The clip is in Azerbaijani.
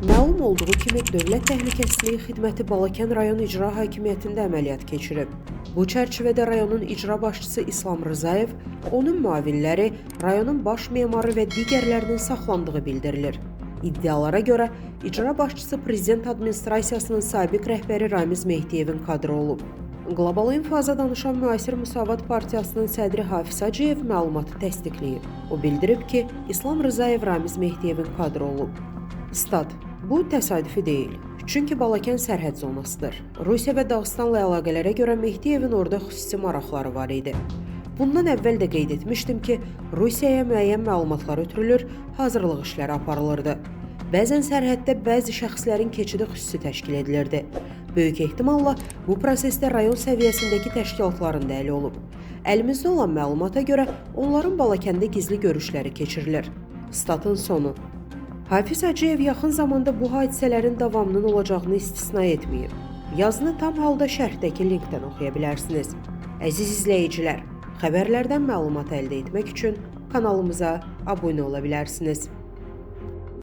Məlum olduğu kimi, Dövlət Təhlükəsizliyi Xidməti Balakən rayon İcra Hakimiyyətində əməliyyat keçirib. Bu çərçivədə rayonun icra başçısı İslam Rzayev, onun müavinləri, rayonun baş memarı və digərlərinin saxlandığı bildirilir. İddialara görə, icra başçısı Prezident Administrasiyasının sabiq rəhbəri Ramiz Mehdiyevin kadrı olub. Qlobal İnfoza danışan Müasir Müsavat Partiyasının sədri Hafiz Hacıyev məlumatı təsdiqləyib. O bildirib ki, İslam Rzayev Ramiz Mehdiyevin kadrı olub. Stat: Bu təsadüfi deyil. Çünki Balakən sərhəd zonasıdır. Rusiya və Dağıstanla əlaqələrə görə Mehdiyevin orada xüsusi maraqları var idi. Bundan əvvəl də qeyd etmişdim ki, Rusiyaya müəyyən məlumatlar ötürülür, hazırlıq işləri aparılırdı. Bəzən sərhəddə bəzi şəxslərin keçidi xüsusi təşkil edilirdi. Böyük ehtimalla bu prosesdə rayon səviyyəsindəki təşkilatların da əli olub. Əlimizdə olan məlumata görə onların Balakəndə gizli görüşləri keçirilir. Statın sonu. Hafiz Hacıyev yaxın zamanda bu hadisələrin davamının olacağını istisna etməyib. Yazını tam halda şərhdəki linkdən oxuya bilərsiniz. Əziz izləyicilər, xəbərlərdən məlumat əldə etmək üçün kanalımıza abunə ola bilərsiniz.